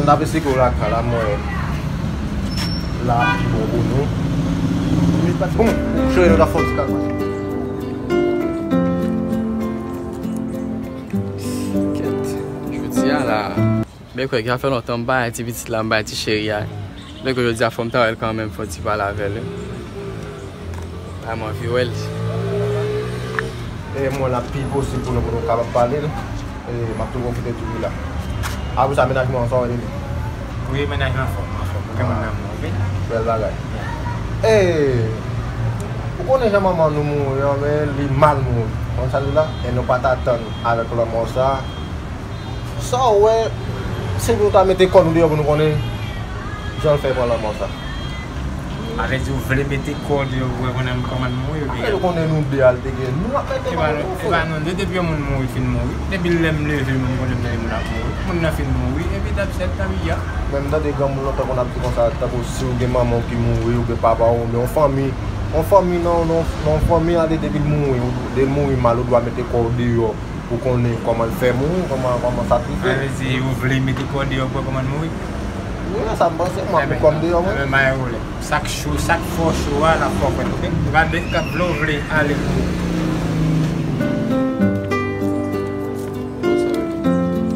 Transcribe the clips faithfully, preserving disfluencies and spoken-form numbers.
N ap eseye lakay la, mwen la pi bon pou nou. Bon, cheri, nou ta fè yon ti kalmasi. Kèt, jodi a la, mèkrèdi, sa fè lontan m pa wè ti pitit la, m pa wè ti cheri a. Donk jodi a fò m ta wè l kanmenm, fò m ti pale avè l, wi. A, m anvi wè l. E mwen la pi posib pou nou, pou nou kapab pale l. E m ap tou pwofite tou wi la. Apre sa, mennaj mwen an, sa w rele li? Wi, mennaj mwen anfòm, anfòm. Ou gen moun nan mwen, wi. Bèl bagay. E ou konnen jan manman nou mouri an, men li mal mouri. Konn sa l di la? E nou pa t atann avèk lanmò sa. Sa w wè, se pou nou ta mete kò nou deyò pou nou konnen jan l fè pran lanmò sa. A vle di, ou vle mete kò w deyò pou wè konnen kòman l mouri oubyen? Apre nou konnen nou de a l te gen, nou ap mete kò nou deyò. E pa nou de, depi yon moun mouri, fin mouri. Depi lè m leve, m konnen m tande moun ap mouri. Moun nan fin mouri, epi that's it, la vie a. Men m tande granmoun lontan konn ap di konsa, tankou si w gen manman w ki mouri, oubyen papa w, oubyen yon fanmi, yon fanmi nan, nan, nan yon fanmi a, depi l mouri, ou, depi l mouri mal, ou dwa mete kò w deyò. Ou konnen kòman l fè mouri, kòman, kòman sa t rive. Sa vle di, ou vle mete kò w deyò pou wè kòman l mouri? Wi, sa m panse, m ap met kò m deyò, mwen. Ebyen, ebyen, bay ou lè. Sa k cho, sa k fè w cho a, l ap fè w fèt, oke? Ou ka de-, ka vle ou vle ale pou ou.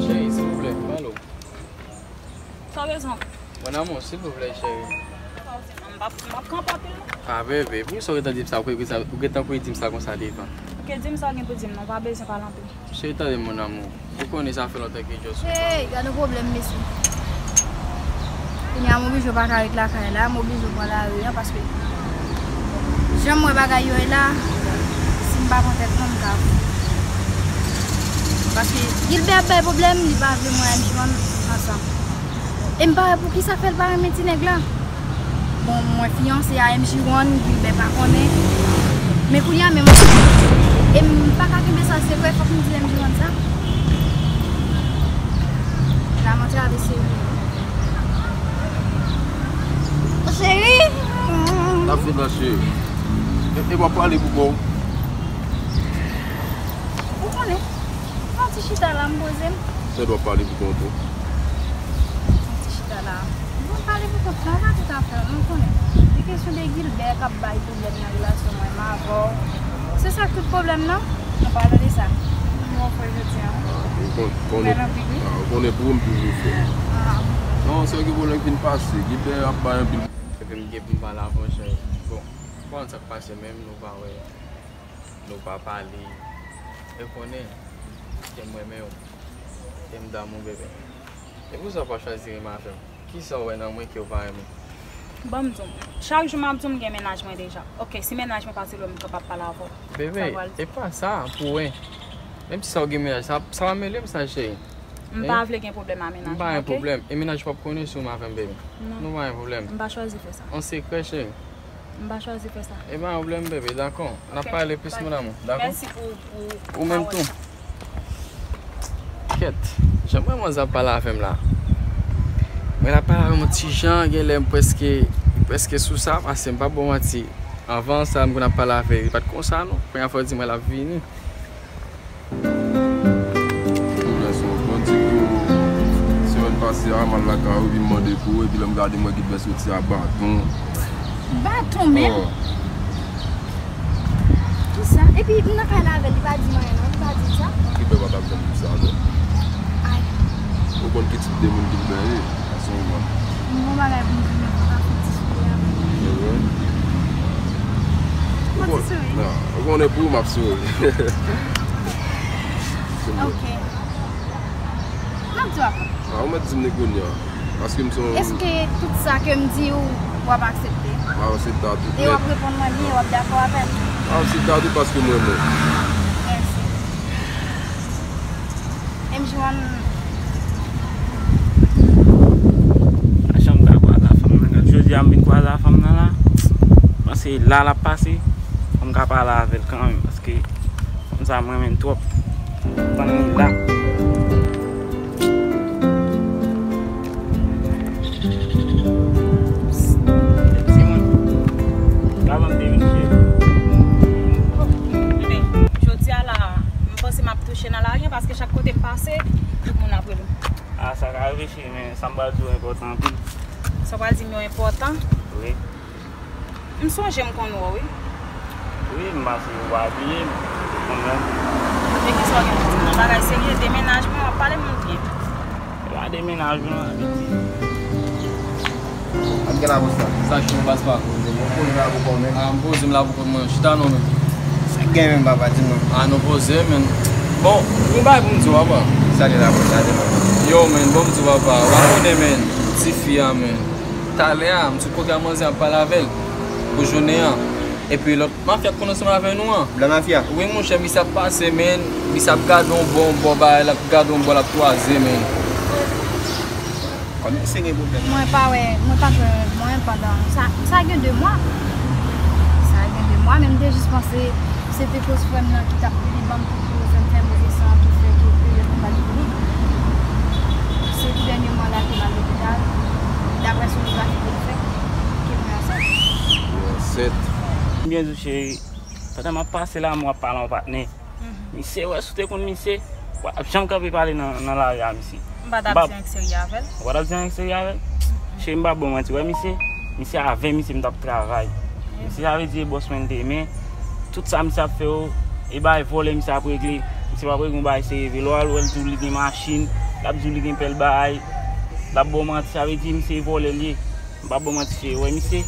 Cheri, silvouplè, m pale w. Sa w bezwen? Mon amour, silvouplè, cheri. Sa w di? M p ap, m p ap kanpe anpil, non. Ah, bebe, poukisa w gentan di m sa? Ou gentan kouri di m sa konsa devan? Ok, di m sa w gen pou di m, non, w pa bezwen pale anpil. Cheri, tande m, mon amour. Ou konnen sa fè lontan ke Djòs sou mwen. Hey, gade yon pwoblèm, mesye. Kounye a, m oblije pa ka ret lakay la, m oblije pran lari a, paske jan m wè bagay yo ye la, si m pa pran tèt mwen, m ka fou. Paske Gilbert ap bay pwoblèm, li pa vle mwen ak M J One ansanm. E m pa wè poukisa fè l pa renmen ti nèg la. Bon, mwen fiyanse a M J One, Gilbert pa konnen. Men kounye a menm, e m pa ka kenbe sa sekrè, fòk m di M J One sa. Lamanti ave serye. Cheri! N ap fè nan cheri. E, e w ap pale pou kò w. Ou konnen. Fè yon ti chita la, m poze m. Sa w ap pale pou kò w tou? Yon ti chita la. Bon, pale pou kont la, pa tout afè, nou konnen. Li kesyon de Gilbert k ap bay pwoblèm nan relasyon mwen menm avè w. Se sa k tout pwoblèm nan? Nou pa tande sa. Nou wè frè jodi a. Ah, ou kon-, konnen, ah, ou konnen pou ou m toujou fè. Ah. Non, se ki pwoblèm ki vin pase. Gilbert ap bay anpil. Epi m gen pou m pale avè w, cheri. Bon, pa konn sa k pase menm, nou pa wè. Nou pa pale. E konnen ke m renmen w. E m damou, bebe. E poukisa w pa chwazi renmen avè m? Kisa w wè nan mwen ke w pa renmen? Ban m di w. Chak jou m ap di w m gen mennaj mwen deja. Ok, si mennaj mwen pati lwen m kapab pale avè w. Bebe, e pa sa, pou wen. Menm si sa w gen mennaj, sa, sa pa mele m sa, cheri. M pa vle gen pwoblèm a mennaj mwen, ok? M pa gen pwoblèm. E mennaj pa p konnen si w renmen avè m, bebe. Non. Nou pa gen pwoblèm. M pa chwazi fè sa. An sekrè, cheri. M pa chwazi fè sa. E pa yon pwoblèm, bebe, dakò. N ap pale plis, mon amour, dakò? Mèsi pou, pou pawòl sa. Ou menm tou. Kèt, jan mwen manzè ap pale avè m la. Mwen ap pale avè m yon ti jan, gen lè m prèske, prèske sou sa, paske m p ap ba w manti. Anvan sa, m konn ap pale avè l, li pa t konsa, non. Kounye a fò w di mwen l ap vini. Gilbert, bon, di ke semèn pase a, m al lakay ou, epi m mande pou ou, epi lè m gade, m wè Gilbert soti a baton. Baton menm? Oh. Kisa? Epi m nan kay la avè l, li pa di m anyen, non, li pa di m sa. Gilbert pa t ap janm di sa, non. Ay. Ou konn ki tip de moun Gilbert ye? An se moman. M gon bagay pou m di, men fòk ap fè ti souri avè m. Evre? Fè ti souri. Non, ou konnen pou ou m ap souri. Ok. M ap di w apre. Ah, ou mèt di m li kounye a. Paske m se yon... Èske tout sa ke m di w, w ap aksepte? M ap aksepte a tout nèt. E w ap reponn mwen byen, w ap dakò avè m? M ap aksepte a tout paske m renmen w. Mèsi. M J One. A jan m ka kwaze a fanm nan, gad jodi a m vin kwaze a fanm nan la. Panse la l ap pase, fò m ka pale avè l kanmenm, paske fanm sa mwen renmen l twòp. Fanm li la. Timoun, pa ban m de minit, cheri. Jodi a la, m panse m ap touche nan lari an, paske chak kote m pase, tout moun ap rele m. Ah, sa ka Wi, cheri, men sa m pral di w enpòtan anpil. Sa w pral di m yo enpòtan? Wi. M sonje m konn wè w, wi. Wi, m panse ou pa bliye m. Ou konn wè m. Men kisa w gen pou di m nan? Bagay serye, demenajman, w ap pale moun byen. E pa demenajman, piti. Ap gen la konsa. Sa k fè, papa? Ou poze la pou kò, men. Ah, m poze m la pou kò mwen. Chita non, men. Sa k gen menm, papa, di m non. Ah, nou poze, men. Bon, yon bagay pou m di w, papa. Sa li la konsa, di m non. Yo, men, bon, m di w, papa. W pa konnen, men. Ti fi a, men. Talè a, m sot kote a manzè ap pale avè l. Pou jounen an. Epi lòt mafya k konn ansanm avè nou an. Blan mafya? Wi, monchè, misye ap pase, men. Misye ap gade yon bò, yon bò bagay, l ap gade yon bò, l ap kwaze, men. Kòm misye gen pwoblèm. Mwen pa wè, mwen pa t wè mwen pandan sa, sa gen de mwa. Sa gen de mwa, men m te jis panse se te koz frè m nan ki t ap li ban m kout pou fè m fè move san ki fè ke peryòd mwen pa t vini. Se tou dènyèman la ke m al lopital. Daprè sonografi ke l fè, ke mwen ansent. Ou ansent. Byen di w, cheri, pandan m ap pase la, m ap pale yon patnè. Misye, wè, si w te konn misye, w ap janm kanpe pale nan, nan lari a misye. M pa t ap di anyen k serye avè l. Ou pa t ap di anyen k serye avè l? Cheri, m p ap ba w manti, wè misye, misye avè misye m t ap travay. Misye, sa vle di e bòs mwen l te, men tout sa misye ap fè yo, e bagay vòlè misye ap regle. Misye p ap regle yon bagay serye vre. Lè w al wè l di w li gen machin, l ap di w li gen pèl bagay, l ap ba w manti, sa vle di misye e vòlè l ye. M p ap ba w manti, cheri, wè misye,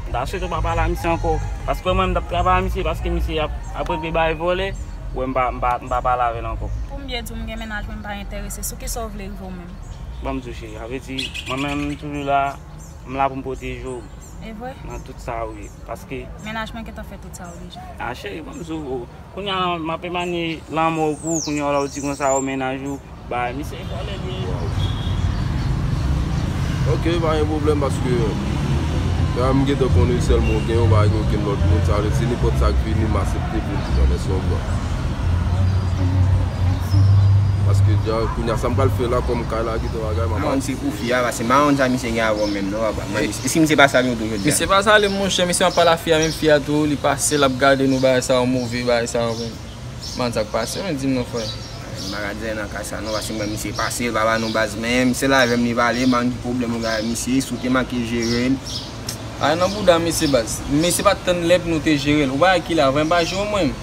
m ta swete w pa pale a misye ankò. Paske mwen, m t ap travay a misye, paske misye ap, ap regle bagay vòlè, wè m pa, m pa, m pa pale avè l ankò. Pou m byen di w, m gen mennaj mwen, m pa enterese sou kisa w vle rive w menm. Ban m di w, cheri, sa vle di, mwen menm, m toujou la, m la pou m pwoteje w. E vre? Nan tout sa w ye, paske mennaj mwen gentan fè tout sa w deja. A, cheri, ban m di w, Kounye a, m ap emanye lanmò w pou ou, kounye a, w la w di konsa, w mennaj ou, bay, misye vòlè l ye. Ok, pa gen pwoblèm, paske, la, m gentan konnen sèlman w gen, w pa gen okenn lòt moun, sa vle di, se nenpòt sa k vini, m aksepte pou m di, mèsi yon gran. Paske, dja, kounye a, sa m pral fè la, kòm kay la, gentan bagay, m ap... Mawon, se pou fi a, paske mawon sa misye gen avè w menm, non, papa. Mwen, e si misye pa salye w tou jodi a? Misye pa salye m, monchè, misye ap pale a fi a, menm fi a tou, li pase, l ap gade nou, bagay sa yo move, bagay sa yo, men. Man, sa k pase, men, di m non, frè. M pa ka di anyen nan ka sa, non, paske mwen, misye pase, l pa ba nou baz, men misye la avè m, li pale, m pa konn ki pwoblèm ou gen avè misye, si w te manke jere l. Ay, nan bouda misye, baz. Misye pa t tann lè pou nou te jere l. Ou pa wè ki la, vre, m pa jere w, mwen.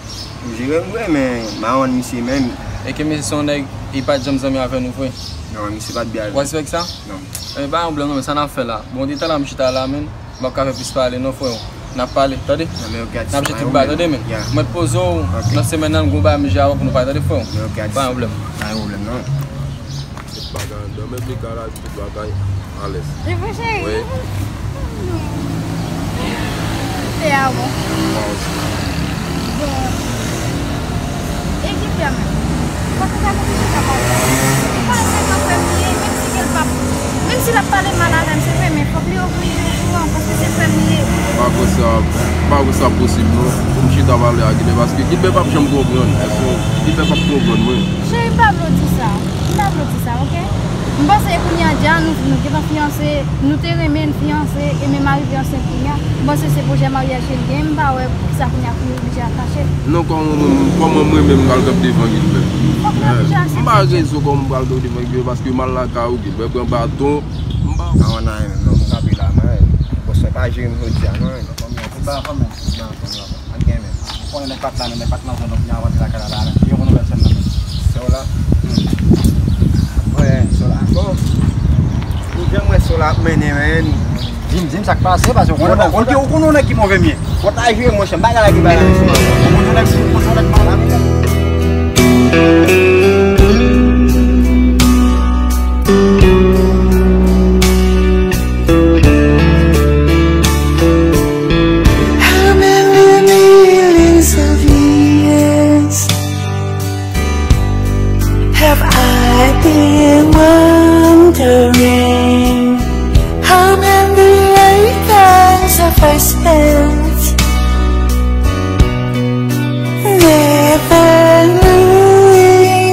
Ou jere m vre, men mawon misye menm. E ke misye se yon nèg, li pa t janm zanmi avè nou, vre. Non, misye pa t byen avè nou. Ou pa respèk sa? Non. E pa yon pwoblèm, non, men sa n ap fè la? Bon, detan la, m chita la, men. M p ap ka fè plis pale non, frè. N ap pale, tande? N ap jete tout bagay, tande, men. Mwen poze w nan semèn nan, m gon bagay m jere avè w pou nou pale, tande, frè. Pa gen pwoblèm. Pa gen pwoblèm, non. Tout bagay anndan, men pli kara, tout bagay alèz. E vre, cheri? Wi. Te amo. Mwen osi. Bon. E ki fè menm? Fòk ou ta konn chita pale. Ou konnen se yon frè m li ye, menm si ke l p ap, menm si l ap pale mal avè m, se vre, men fòk li oblije okouran, paske se frè m li ye. M pa kwè sa, m pa kwè sa posib, non. Pou m chita pale a Gilbè, paske Gilbè p ap janm konprann. Èske Gilbè p ap konprann mwen? Cheri, m pa vle w di sa. M pa vle w di sa, oke? M panse kounye a, dja nou, nou gentan fiyanse, nou te renmen n fiyanse, e menm arive ansent kounye a. M panse se pwojè maryaj ke l gen, m pa wè poukisa kounye a pou l oblije atache l. Non, kòman mwen, kòman mwen menm m pral kanpe devan Gilbè? Fòk nou oblije aksepte. M pa gen rezon kòman m pral kanpe devan Gilbè, paske m al lakay ou, Gilbè pran baton, m pa... Mawon nan, non, m kanpe la, mwen. Bòs mwen pa jere m jodi a, non. Fout ba fanm nan. Fout ba fanm nan. Pa t gen menm. Ou konnen nèg pa t la menm, nèg pa t nan zòn nan, kounye a w antre lakay la la menm. Yo konn nouvèl sèn nan menm. Sè w la? Wi, sè w la. Bon. Ou janm wè sè w la ap mennen, men. Di m, di m sa k pase, paske ou konnen, ou konnen, ou konnen yon nèg ki move m ye. Fò w ta jere, monchè, m pa ka lage bay la, mesye. Ou konnen yon nèg, ou konnen yon nèg mal la, mesye. How many millions of years have I been wandering? How many lifetimes have I spent never knowing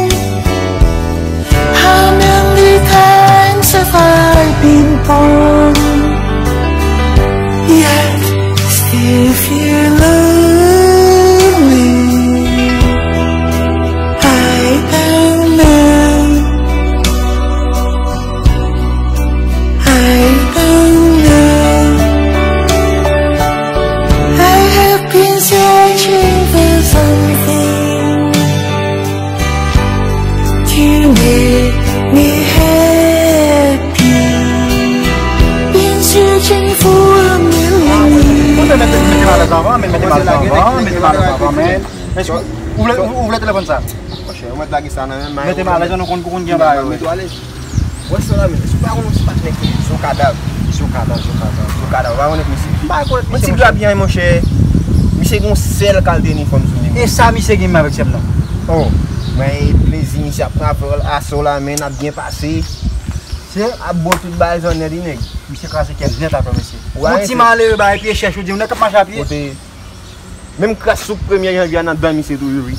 Avan, men mete m alèz avan, mete m alèz avan, men. Èske ou vle, ou vle telefòn sa? Monchè, ou mèt lage sa nan men m. Mete m alèz, nou konn, konn gen bagay, wi. Mete w alèz. Wè, Sola, men, èske w pa konn yon ti patnè ki rele Zo Kadav? Zo Kadav, Zo Kadav. Zo Kadav, ou pa konn misye? M pa konn misye, monchè. Mwen ti dwa byen, monchè. Misye gen yon sèl kalite inifòm sou li. E sa misye gen menm avèk sè m nan? Oh, mwen, plezi, misye ap pran afè l asò la, men, n ap byen pase. Se ap bon tout bagay zòn nèt, wi, nèg. Misye kraze kè m nèt atò, mesye. Yon ti malere ba pye chèch, ou di m nèg k ap mache a pye. Kote, menm kras souk premye janvye a nan dan misye toujou, wi.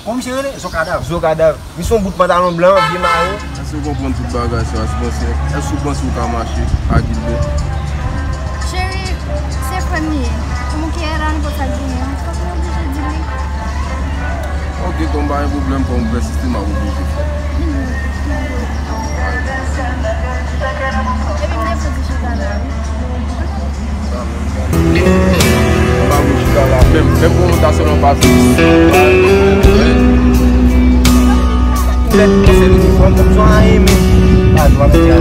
Kòman misye rele? Zo Kadav. Zo Kadav. Misye yon bout pantalon blan, vye mayo. Èske w konprann tout bagay sa? Èske w panse, èske w panse w ka mache ak Gilbert? Cheri, se frè m li ye. Como que era, nou konn sa l genyen. Fòk nou oblije di li. Ok, tonbe pa gen pwoblèm, fò m pèsiste, m ap oblije fè. Epi m te fè ti chita la, wi. M pa vle chita la menm. Menm pwomotasyon nan pase. Ou lè kòmanse inifòm, kòm sa anyen, men. Ah, nou pa mete a.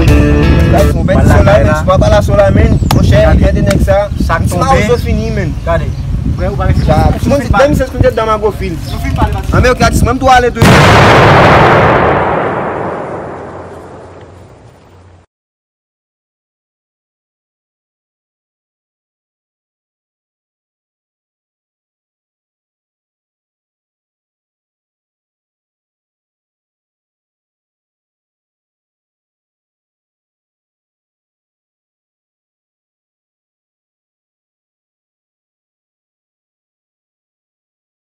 Gade, ou pèdi sou la, men. Ou pa pale sou la, men. Monchè, gade nèg sa. Sa k tonbe. Ti mawozo fini, men. Gade. Frè, ou pa gen. Sa, si moun di, demen se konn te dan mago fil. Anmèyokradis, mwen m tou ale tou.